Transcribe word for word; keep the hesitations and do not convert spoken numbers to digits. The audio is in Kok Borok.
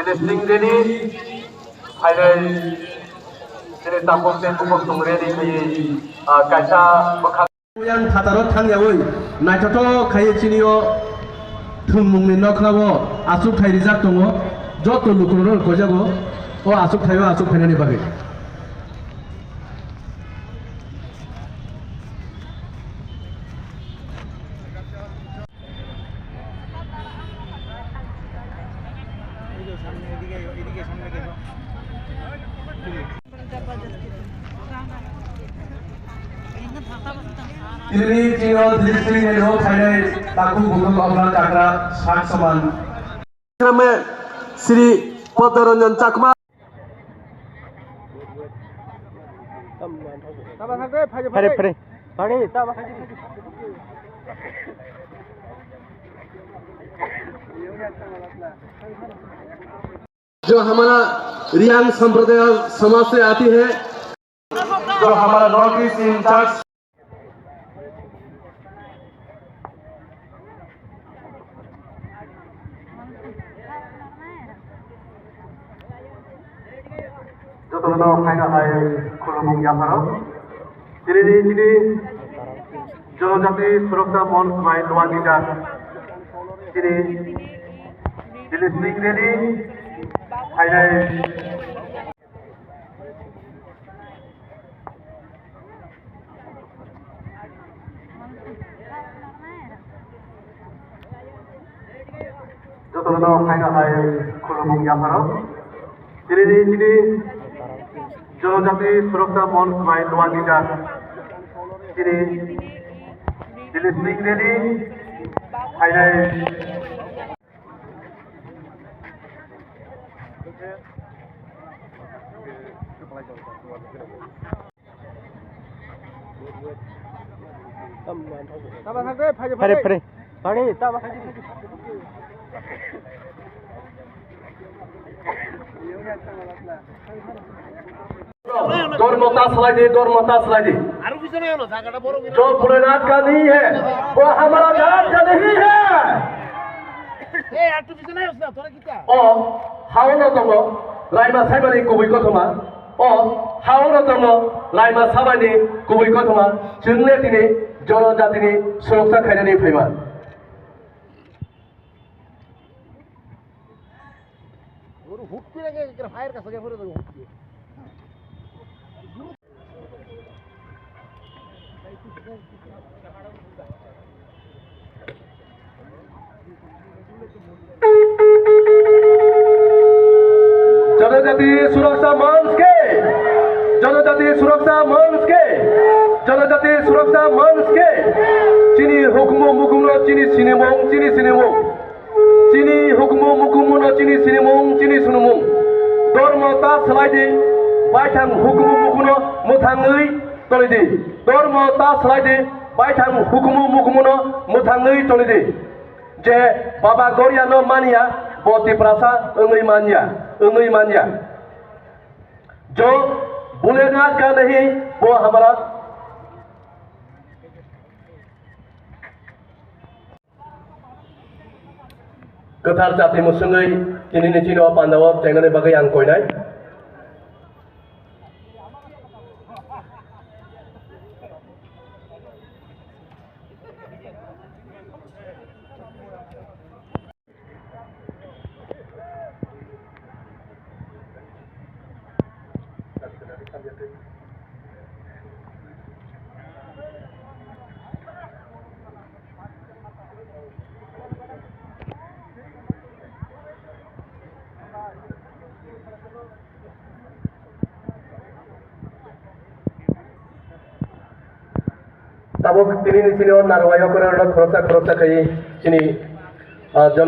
Listening ready, phainai chini takhuk tei bukhuk chwng ready khaiwi, ah, kaisa bwkha. Yang phataro thangyawi naithothok khaiwi chini o thwngmungni nokhrao achukthai rijak tongo, joto lukurokno koijago o achukthai o achuk phainani bagwi. Chini chini o district ni o phainai takhuk bukhuk okra chakra sak saman. Chairman Shri Padma Ranjan Chakma. Phare, phare. जो हमारा रियांग संप्रदाय समाज से आती है, जो हमारा north east incharge. Jotono phaina hai khulumung yapharo. Chini chini Jonojati Suroksa Monch bai Noah Leader. Chini Delhi State ni phainai. Jotono phaina hai khulumung yapharo. Chini chini Jonojati Suroksa Monch bai Noah Leader. Chini Delhi State ni phainai. Phare, phare. Dormo ta salai di, dormo ta salai di. Aro pichone elo, jagata boro gini. जो भोलेनाथ का नहीं है, वो हमारा जात का नहीं है। ए, aro pichone elo, tora kita. O hao no tongo, laima saimani kubui kothoma. O hao no tongo, laima samani kubui kothoma. Chwng le tini jonojatini suroksa khainani phaima. Guru hukki lagi, kira fire ka saja pura guru hukki. जनजाति सुरक्षा मंच के, जनजाति सुरक्षा मंच के, जनजाति सुरक्षा मंच के, chini hukumu mukumu no chini sinimung, chini sinimung. Chini hukumu mukumu no chini sinimung, chini sunumung. Dormo ta salai di, baithang hukumu mukumu no mwthangwi toli di. Dormo ta salai di, baithang hukumu mukumu no mwthangwi toli di. Je Baba Goria no manya, bo Tiprasa wngwi manya, wngwi manya. Jo Bholenath ka nahi, bo hamara Kwthar chati mwswngwi tinini chini o pandao chengnani bagwi ang koinai. Tabuk tini ni sini o narwai o koroi rok khoroksa khoroksa khai chini, ah, jon-